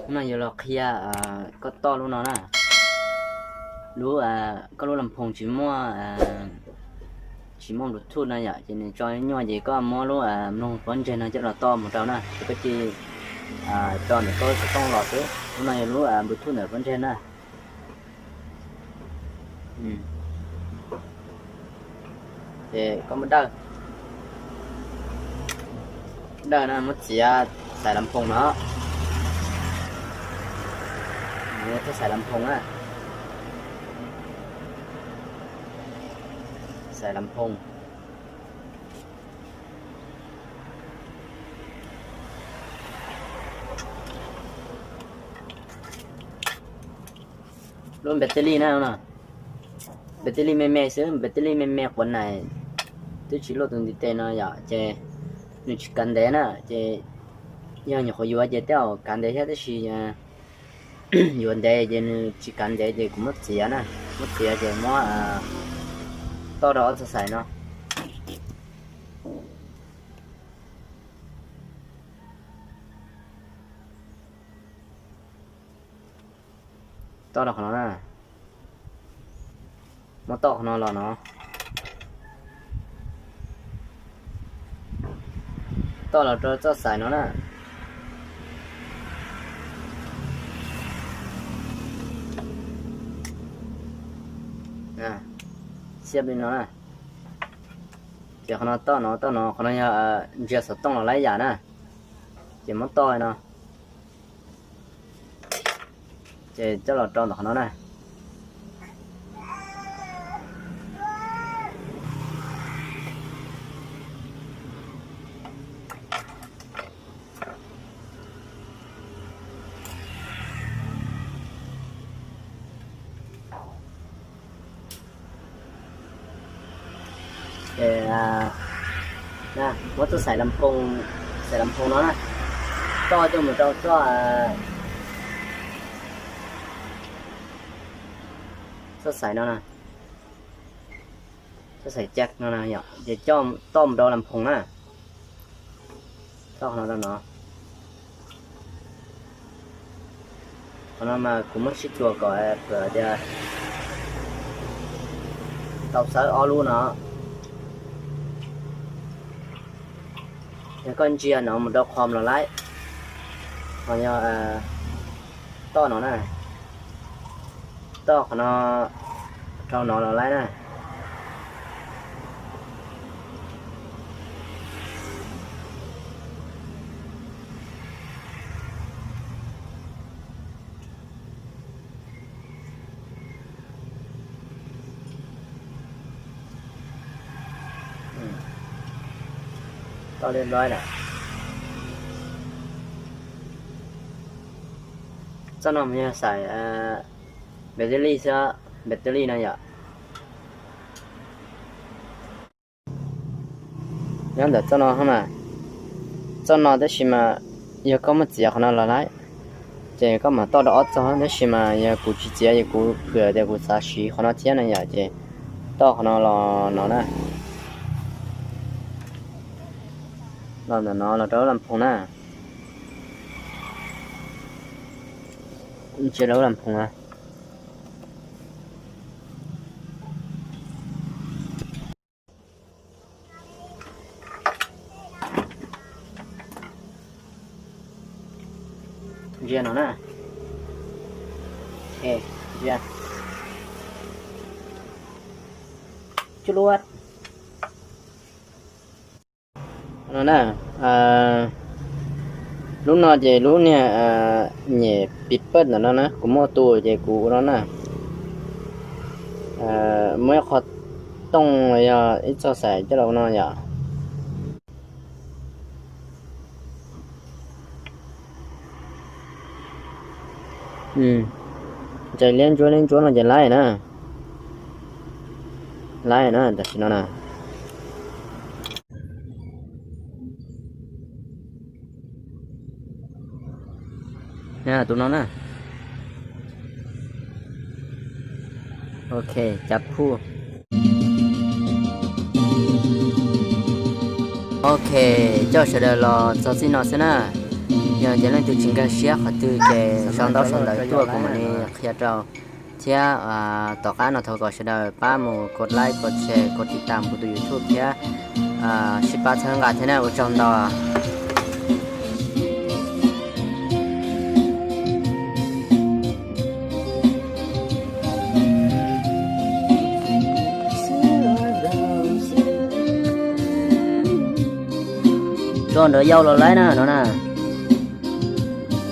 Hnub no yuav los qhia koj toj lub no na. Lub, koj lub las phoos tsis muaj, tsis muaj Bluetooth no yom, ces nws tso nyuaj ces koj muab lub mloog pob ntseg no coj los toj mus rau na, ces koj cia li tso ntawm koj xov tooj los xwb. Lub no yog lub Bluetooth ntawm pob ntseg na. Ces koj muab dawj, dawj na, muab txiav xais las phoos no. Muab xais las phoos na, xais las phoos. Lub npe tij lij na, npe tij lij me me xwb, npe tij lij me me quav nais, twb tsis luaj tus ntiv tes no yom, ces nws tsis kav ntev na, ces yog nyuam qhuav yuav ces tej zaum kav ntev thiab, tab sis yuav ntev ces nws tsis kav ntev ces kuv muab txiav na, muab txiav ces muab toj rau ob txoj xais no. Toj rau qhov no na, muab toj qhov no los no, toj los rau txoj xais no na. Xiab li no na. Ces qhov no toj no, toj no, qhov no yog ntsia xov tooj los laib yam na. Ces muab toj no, ces coj los rau ntawm qhov no na. Ces muab txoj xais las phoos, xais las phoos no na, toj coj mus rau txoj, txoj xais no na, txoj xais jack no na yom, ces toj mus rau las phoos na. Toj qhov no rau no. Qhov no mas kuv muab sib txuas kom pom tias tau xawb ob lub no. Yog koj ntsia no mus rau qhov los laib, ho yog toj no na, toj qhov no rau no los laib na. Toj li lawm. Txoj no mas yog xais npes tij lij xwb, npes tij lij no yom. Nyob ntawm txoj no mas, txoj no tab sis mas yog koj muab txiav qhov no los laib, ces koj mam toj rau ob txoj, tab sis mas yog kuv tsis txiav ces kuv phwm tias kuv xav siv qhov no thiab no yom, ces toj qhov no los no na. Los ntawm no los rau lub las phoos na. Ntsia rau lub las phoos na. Ntsia no na. Ntsia. Cuj luab. No na, lub no ces lub niag nyem pis pawj ntawm no na, kuv muaj tus ces kuv ua no na. Muab ib qho tooj los yog ib txoj xais coj los ua no yom. Ces liab ntsuab liab ntsuab no ces laib na. Laib na tam sim no na. Tus no na. Ok, cav phuj. Ok, coj sawv daws los txog txij no xwb na. Yog tias leej twg tsis nkag siab qhov twg ces sau ntaub sau ntawv tuaj kuv mam li qhia rau. Thiab tom qab no thov kom sawv daws pab mus kos like, kos share, kos tiv tam kuv tus YouTube thiab sib pab txhawb nqa thiab na, ua tsaug ntau. Tso nrov yau los laib na no na.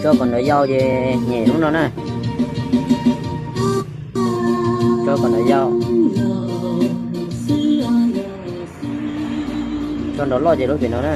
Tso kom nrov yau ces nyem lub no na. Tso kom nrov yau. Tso nrov loj ces lub pem no na.